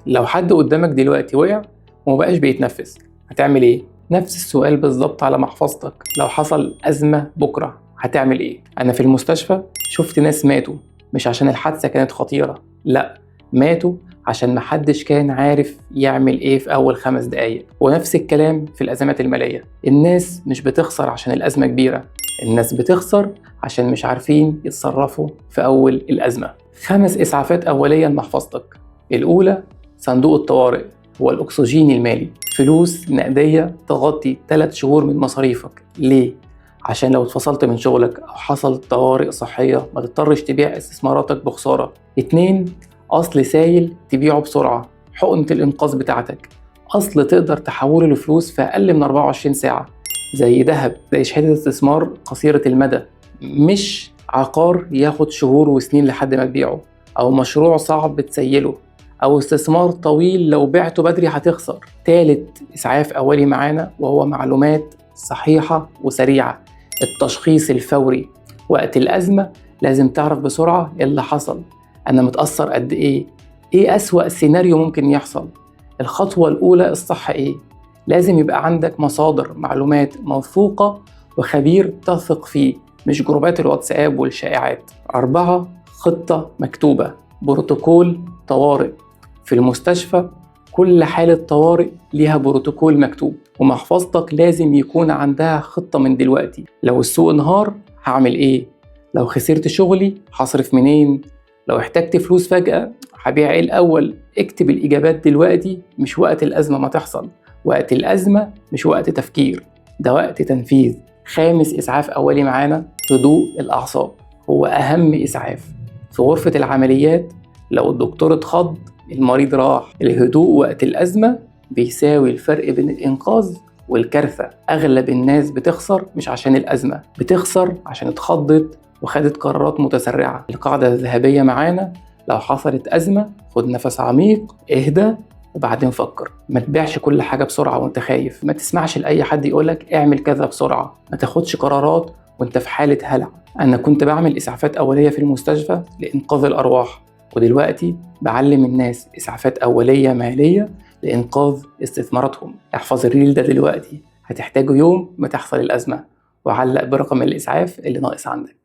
لو حد قدامك دلوقتي وقع ومبقاش بيتنفس، هتعمل ايه؟ نفس السؤال بالظبط على محفظتك، لو حصل أزمة بكرة هتعمل ايه؟ أنا في المستشفى شفت ناس ماتوا مش عشان الحادثة كانت خطيرة، لأ، ماتوا عشان محدش كان عارف يعمل ايه في أول 5 دقايق. ونفس الكلام في الأزمات المالية، الناس مش بتخسر عشان الأزمة كبيرة، الناس بتخسر عشان مش عارفين يتصرفوا في أول الأزمة. 5 إسعافات أولية لمحفظتك. الأولى صندوق الطوارئ، هو الأكسجين المالي، فلوس نقدية تغطي 3 شهور من مصاريفك. ليه؟ عشان لو اتفصلت من شغلك أو حصل طوارئ صحية ما تضطرش تبيع استثماراتك بخسارة. 2، أصل سايل تبيعه بسرعة، حقنة الإنقاذ بتاعتك، أصل تقدر تحوله لفلوس في أقل من 24 ساعة، زي ذهب، زي شهادة استثمار قصيرة المدى، مش عقار ياخد شهور وسنين لحد ما تبيعه، أو مشروع صعب تسيله، أو استثمار طويل لو بعته بدري هتخسر. تالت إسعاف أولي معانا وهو معلومات صحيحة وسريعة، التشخيص الفوري. وقت الأزمة لازم تعرف بسرعة إيه اللي حصل، أنا متأثر قد إيه، إيه أسوأ سيناريو ممكن يحصل، الخطوة الأولى الصح إيه. لازم يبقى عندك مصادر معلومات موثوقة وخبير تثق فيه، مش جروبات الواتساب والشائعات. 4، خطة مكتوبة، بروتوكول طوارئ. في المستشفى كل حالة طوارئ ليها بروتوكول مكتوب، ومحفظتك لازم يكون عندها خطة من دلوقتي. لو السوق انهار هعمل ايه؟ لو خسرت شغلي هصرف منين؟ لو احتجت فلوس فجأة هبيع ايه الأول؟ اكتب الإجابات دلوقتي، مش وقت الأزمة ما تحصل. وقت الأزمة مش وقت تفكير، ده وقت تنفيذ. 5 إسعاف أولي معانا هدوء الأعصاب، هو أهم إسعاف. في غرفة العمليات لو الدكتور اتخض المريض راح. الهدوء وقت الأزمة بيساوي الفرق بين الإنقاذ والكارثة. أغلب الناس بتخسر مش عشان الأزمة، بتخسر عشان اتخضت وخدت قرارات متسرعة. القاعدة الذهبية معانا، لو حصلت أزمة خد نفس عميق، اهدى وبعدين فكر. ما تبيعش كل حاجة بسرعة وانت خايف، ما تسمعش لأي حد يقولك اعمل كذا بسرعة، ما تاخدش قرارات وانت في حالة هلع. أنا كنت بعمل إسعافات أولية في المستشفى لإنقاذ الأرواح، ودلوقتي بعلم الناس إسعافات أولية مالية لإنقاذ استثماراتهم. احفظ الريل ده دلوقتي، هتحتاجه يوم ما تحصل الأزمة، وعلق برقم الإسعاف اللي ناقص عندك.